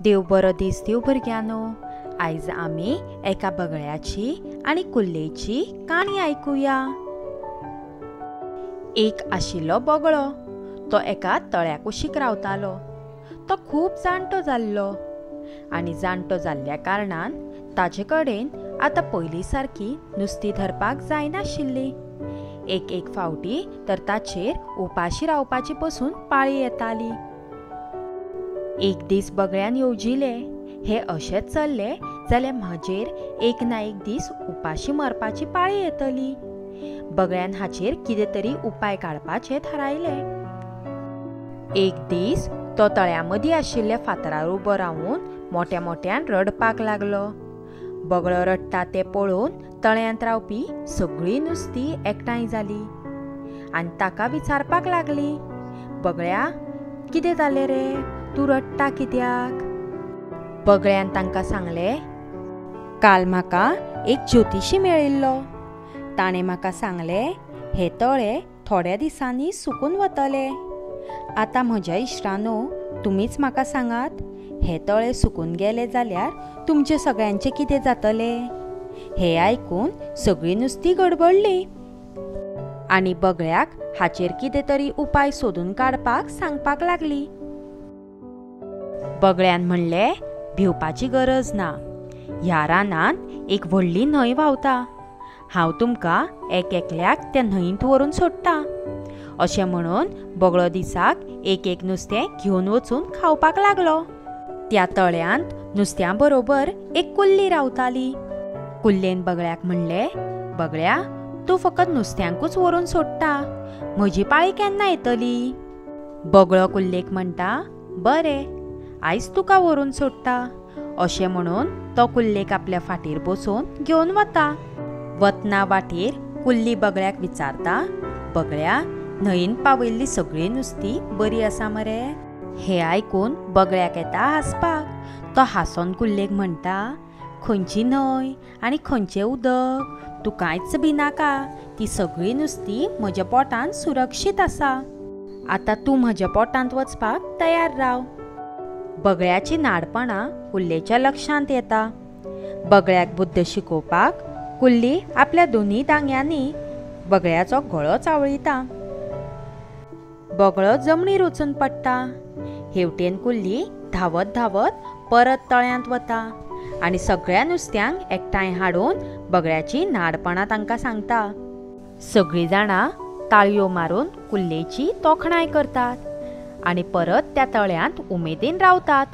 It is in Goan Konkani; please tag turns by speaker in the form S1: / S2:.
S1: देव बरो दीस दिवं भुरग्यांनो. आयज आमी एका बगळ्याची आनी कुल्लेची काणी आयकुया. एक आशिल्लो बगळो. तो एका तळ्या कुशीक रावतालो. तो खूब जाणटो जाल्लो आनी जाणटो जाल्ल्या कारणान ताजे कडेन आतां पयलीं सारकी नुस्तीं धरपाक जायनाशिल्ली. एक एक फावटी तर ताचेर उपाशी रावपाची पसून पाळी येताली. एक दीस बगळ्यान येवजिलें, हे अशेंच चल्लें जाल्यार म्हजेर एक ना एक दीस उपाशी मरपाची पाळी येतली. बगळ्यान हाचेर कितें तरी उपाय काडपाचें थारायलें. एक दीस तो तळ्या मदीं आशिल्ल्या फातरार उबो रावून मोट्या मोट्यान रडपाक लागलो. बगळो रडटा तें पळोवन तळ्यांत रावपी सगळीं नुस्तीं एकठांय जाली आनी ताका विचारपाक लागली, बगळ्या कितें जालें रे, तूं रडटा कित्याक? बगळ्यान तांकां सांगलें, काल म्हाका एक ज्योतिशी मेळिल्लो. ताणें म्हाका सांगलें हे तळे थोड्या दिसांनी सुकून वतले. आतां म्हज्या इश्टानो, तुमीच म्हाका सांगात, हे तळे सुकून गेले जाल्यार तुमचे सगळ्यांचें कितें जातलें? हें आयकून सगळीं नुस्तीं गडबडलीं आनी बगळ्याक हाचेर कितें तरी उपाय सोदून काडपाक सांगपाक लागली. बगळ्यान म्हणलें, भिवपाची गरज ना. ह्या रानांत एक व्हडली न्हंय व्हांवता. हांव तुमकां एक एकल्याक त्या न्हंयंत व्हरून सोडटा. अशें म्हणून बगळो दिसाक एक एक नुस्तें घेवन वचून खावपाक लागलो. त्या तळ्यांत नुस्त्यां बरोबर एक कुल्ली रावताली. कुल्लेन बगळ्याक म्हणलें, बगळ्या तूं फकत नुस्त्यांकूच व्हरून सोडटा, म्हजी पाळी केन्ना येतली? बगळो कुल्लेक म्हणटा, बरें, आयज तुका व्हरून सोडटा. अशें म्हणून तो कुल्लेक आपल्या फाटीर बसोवन घेवन वता. वतना वाटेर कुल्ली बगळ्याक विचारता, बगळ्या न्हंयेन पावयल्ली सगळीं नुस्तीं बरी आसा मरे? हें आयकून बगळ्याक येता हांसपाक. तो हांसोन कुल्लेक म्हणटा, खंयची न्हंय आनी खंयचें उदक, तूं कांयच भिनाका, ती सगळीं नुस्तीं म्हज्या पोटांत सुरक्षीत आसा. आतां तूं म्हज्या पोटांत वचपाक तयार राव. बगळ्याची नाडपणां कुल्लेच्या लक्षांत येता. बगळ्याक बुद्द शिकोवपाक कुल्ली आपल्या दोनूय दांग्यांनी बगळ्याचो गळो चावळिता. बगळो जमनीर वचून पडटा. हेवटेन कुल्ली धांवत धांवत परत तळ्यांत वता आनी सगळ्या नुस्त्यांक एकठांय हाडून बगळ्याची नाडपणां तांकां सांगता. सगळीं जाणां ताळयो मारून कुल्लेची तोखणाय करतात आनी परत त्या तळ्यांत उमेदीन रावतात.